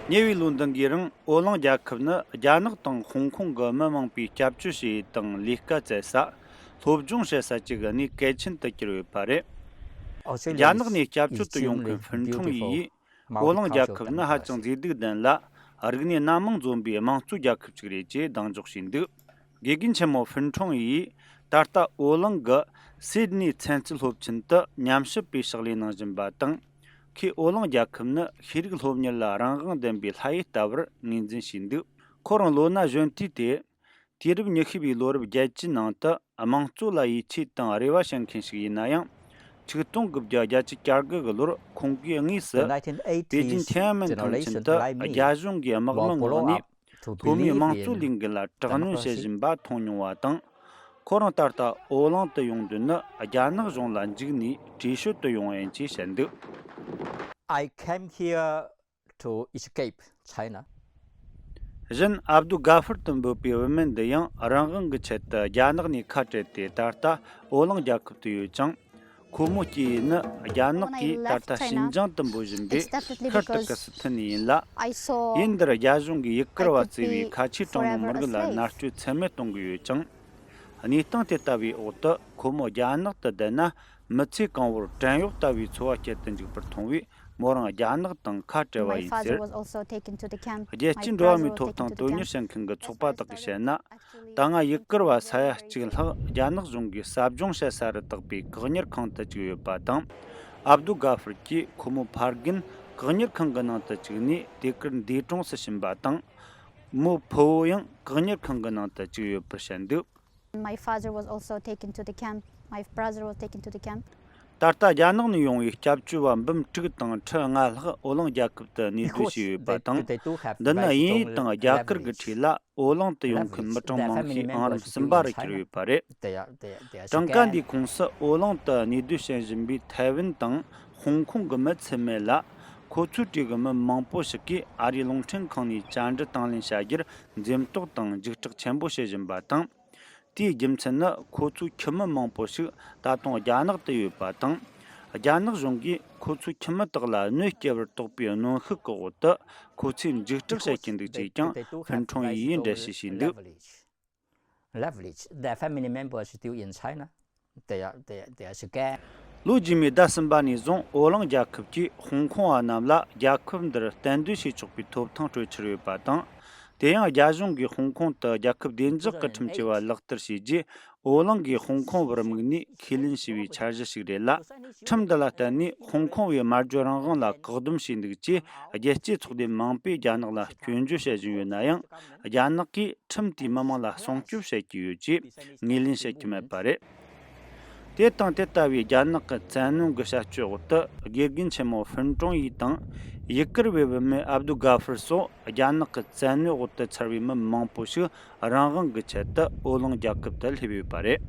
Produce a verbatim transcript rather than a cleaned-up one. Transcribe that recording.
ཉེ་བའི་ལོ་འདི་འགའི་རིང་ཨོ་གླིང་རྒྱལ་ཁབ་ནི་རྒྱ་ནག་དང་ཧོང་ཀོང་གི་མི་མང་པོས་སྐྱབས་བཅོལ་བྱེད་ཡུལ་དང་ལས་ཀ་བཙལ་ས། སློབ་སྦྱོང་བྱེད་ས་བཅས་ཀྱི་གནས་གལ་ཆེན་དུ་གྱུར་ཡོད་པ་རེད། རྒྱ་ནག་ནས་སྐྱབས་བཅོལ་དུ་ཡོང་མཁན་ཧྥིན་ཁྲུང་ཡིས། ཨོ་གླིང་རྒྱལ་ཁབ་ནི་ཧ་ཅང་མཛེས་སྡུག་ལྡན་ལ། རིག་གནས་སྣ་མང་འཛོམས་པའི་དམངས་གཙོའི་རྒྱལ་ཁབ་ཅིག་རེད་ཅེས་གདེང་འཇོག་བྱས་འདུག་དགེ་རྒན་ཆེན་མོ་ཧྥིན་ཁྲུང་ཡིས། ད་ལྟ་ཨོ་གླིང་གི་སིད་ནི་ཚན་རྩལ་སློབ་ཆེན་དུ་ཉམས་ཞིབ་པའི་ཕྱག་ལས་གནང་བཞིན་པ་དང་། ཁོས་ཨོ་གླིང་རྒྱལ་ཁབ་ནི་ཤེས་རིག་སློབ་གཉེར་ལ་རང་དབང་ལྡན་པའི་ལྷ་ཡུལ་ལྟ་བུར་ངོས་འཛིན་བྱས་འདུག་ཁོ་རང་ལོ་ན་གཞོན་དུས་ཏེ། དུས་རབས་ཉི་ཤུ་བའི་ལོ་རབས་བརྒྱད་ཅུའི་ནང་དུ་དམངས་གཙོ་ལ་ཡིད་ཆེས་དང་རེ་བ་བྱེད་མཁན་ཞིག་ཡིན་ན་ཡང་། ཆིག་སྟོང་དགུ་བརྒྱ་བརྒྱད་ཅུ་གྱ་དགུ་གི་ལོར་ཁོང་གིས་དངོས་སུ་པེ་ཅིན་ཐེན་ཨན་མེན་ཐང་ཆེན་དུ་རྒྱ་གཞུང་གིས་དམག་མི་ངོ་ནས་ཐོན་མིའི་དམངས་གཙོའི་ལས་འགུལ་ལ་དྲག་གནོན་བྱེད་བཞིན་པ་མཐོང་མྱོང་བ་དང་། ཁོ་རང་ད་ལྟ་ཨོ་གླིང་དུ་ཡོང་དོན་ནི་རྒྱ་ནག་གཞུང་ལ་འཇིགས་ནས་བྲོས་བྱོལ་དུ་ཡོང་བ་ཡིན་ཅེས་བཤད་འདུག I came here to escape China. གཞན་ཨབ་དུ་གྷ་ཧྥར་དུ་འབོད་པའི་བུད་མེད་འདི་ཡང་རང་དབང་གི་ཆེད་དུ་རྒྱ་ནག་ནས་ཁ་བྲལ་ཏེ་ད་ལྟ་ཨོ་གླིང་རྒྱལ་ཁབ་ཏུ་ཡོད་ཅིང་། ཁོ་མོ་སྐྱེས་ཡུལ་ནི་རྒྱ་ནག་གིས་ད་ལྟ་ཞིན་ཅང་དུ་འབོད་བཞིན་པའི་ཤར་དུ་ཀི་སི་ཐན་ནས་ཡིན་ལ། ཡུལ་འདིར་རྒྱ་གཞུང་གིས་ཡུ་གུར་བ་གཙོས་པའི་ཁ་ཆེའི་གྲངས་ཉུང་མི་རིགས་ལ་མནར་གཅོད་ཚད་མེད་གཏོང་གི་ཡོད་ཅིང་། གནས་སྟངས་དེ་ལྟ་བུའི་འོག་ཏུ་ཁོ་མོ་རྒྱ་ནག་ཏུ་བསྡད་ན་མི་ཚེ་གང་བོར་བྲན་གཡོག་ལྟ་བུའི་འཚོ་བ་སྐྱེལ་དུ་འཇུག་པར་མཐོང་བས། མོ་རང་རྒྱ་ནག་དང་ཁ་བྲལ་བ་ཡིན་ཟེར། རྒྱལ་སྤྱིའི་འགྲོ་བ་མིའི་ཐོབ་ཐང་དོན་གཉེར་བྱེད་མཁན་གྱི་ཚོགས་པ་དག་གིས་བཤད་ན། ད་སྔ་ཡུ་གུར་བ་ས་ཡ་གཅིག་ལྷག་རྒྱ་ནག་གཞུང་གིས་ཟབ་སྦྱོང་བྱེད་ས་རུ་བཏགས་པའི་བཀག་ཉར་ཁང་དུ་བཅུག་ཡོད་པ་དང་། ཨབ་དུ་གྷ་ཧྥར་གྱིས་ཁོ་མོ་ཕ་རྒན་བཀག་ཉར་ཁང་གི་ནང་དུ་བཅུག་ནས་དེ་གར་འདས་གྲོངས་སུ་ཕྱིན་པ་དང་། མོའི་ཕུ་བོ་ཡང་བཀག་ཉར་ཁང་གི་ནང་དུ་བཅུག་ཡོད་པར་བཤད་འདུག My father was also taken to the camp. My brother was taken to the camp. ད་ལྟ་རྒྱ་ནག་ནས་ཡོང་བའི་སྐྱབས་བཅོལ་བ་འབུམ་དྲུག་དང་ཁྲི་ལྔ་ལྷག་ཨོ་གླིང་རྒྱལ་ཁབ་ཏུ་གནས་སྡོད་བྱས་ཡོད་པ་དང་། འདི་ནི་དབྱིན་ཡིག་དང་རྒྱ་གར་གྱི་ཁྲིད་ལ་ཨོ་གླིང་དུ་ཡོང་མཁན་མི་གྲངས་མང་ཤོས་ཨང་རིམ་གསུམ་པ་རུ་གྱུར་ཡོད་པ་རེད། གྲངས་ཀ་འདིའི་ཁོངས་སུ་ཨོ་གླིང་དུ་གནས་སྡོད་བྱེད་བཞིན་པའི་ཐའེ་ཝན་དང་ཧོང་ཀོང་གི་མི་ཚུད་མེད་ལ། ཁོ་ཚོའི་གྲས་ཀྱི་མི་མང་པོ་ཞིག་གིས་ཨ་རིའི་རླུང་འཕྲིན་ཁང་ནས་བཅར་འདྲི་དང་ལེན་བྱ་རྒྱུར་འཛེམ་དོགས་དང་འཇིགས་སྐྲག་ཆེན་པོ་བྱེད་བཞིན་པ་དང་། དེའི་རྒྱུ་མཚན་ནི་ཁོ་ཚོའི་ཁྱིམ་མི་མང་པོ་ཞིག་ད་དུང་རྒྱ་ནག་ཏུ་ཡོད་པ་དང་། རྒྱ་ནག་གཞུང་གིས་ཁོ་ཚོའི་ཁྱིམ་མི་དག་ལ་གནོད་སྐྱེལ་བར་དོགས་པའི་གནོན་ཤུགས་ཀྱི་འོག་ཏུ་ཁོ་ཚོས་འཇིགས་སྐྲག་བྱེད་ཀྱི་འདུག་ཅེས་ཀྱང་ཧྥིན་ཁྲུང་ཡིས་འགྲེལ་བཤད་བྱས་འདུག Leverage. Their family members still in China. They are, they are, they are scared. ལོ་རྗེས་མའི་ཟླ་གསུམ་པ་ནས་བཟུང་ཨོ་གླིང་རྒྱལ་ཁབ་ཀྱིས་ཧོང་ཀོང་བ་རྣམས་ལ་རྒྱལ་ཁབ་འདིར་གཏན་སྡོད་བྱེད་ཆོག་པའི་ཐོབ་ཐང་སྤྲོད་འཆར་ཡོད་པ་དང་། དེ་ཡང་རྒྱ་གཞུང་གིས་ཧོང་ཀོང་དུ་རྒྱལ་ཁབ་བདེ་འཇགས་ཀྱི་ཁྲིམས་བཅད་པ་ལག་བསྟར་བྱས་རྗེས། ཨོ་གླིང་གིས་ཧོང་ཀོང་བར་དམིགས་ནས་ཁས་ལེན་བྱས་པའི་འཆར་གཞི་ཞིག་རེད་ལ། ཁྲིམས་འདི་ལ་བརྟེན་ནས་ཧོང་ཀོང་བའི་སྨྲ་བརྗོད་རང་དབང་ལ་བཀག་སྡོམ་བྱས་འདུག་ཅེས་རྒྱལ་སྤྱིའི་ཚོགས་སྡེ་མང་པོས་རྒྱ་ནག་ལ་སྐྱོན་བརྗོད་བྱེད་བཞིན་ཡོད་ན་ཡང་། རྒྱ་ནག་གིས་ཁྲིམས་དེས་མི་མང་ལ་སྲུང་སྐྱོབ་བྱེད་ཀྱི་ཡོད་ཅེས་ངོས་ལེན་བྱེད་ཀྱི་མེད་པ་རེད། དེ་དང་དེ་ལྟ་བུའི་རྒྱ་ནག་གི་བཙན་གནོན་གྱི་བྱ་སྤྱོད་འོག་ཏུ་དགེ་རྒན་ཆེན་མོ་ཧྥིན་ཀྲུང་ཡི་དང་། ཡུ་གུར་བའི་བུད་མེད་ཨབ་དུ་གྷ་ཧྥུར་སོགས་རྒྱ་ནག་གི་བཙན་གནོན་འོག་ཏུ་ཚར་བའི་མི་མང་པོ་ཞིག་རང་དབང་གི་ཆེད་དུ་ཨོ་གླིང་རྒྱལ་ཁབ་ཏུ་སླེབས་ཡོད་པ་རེད།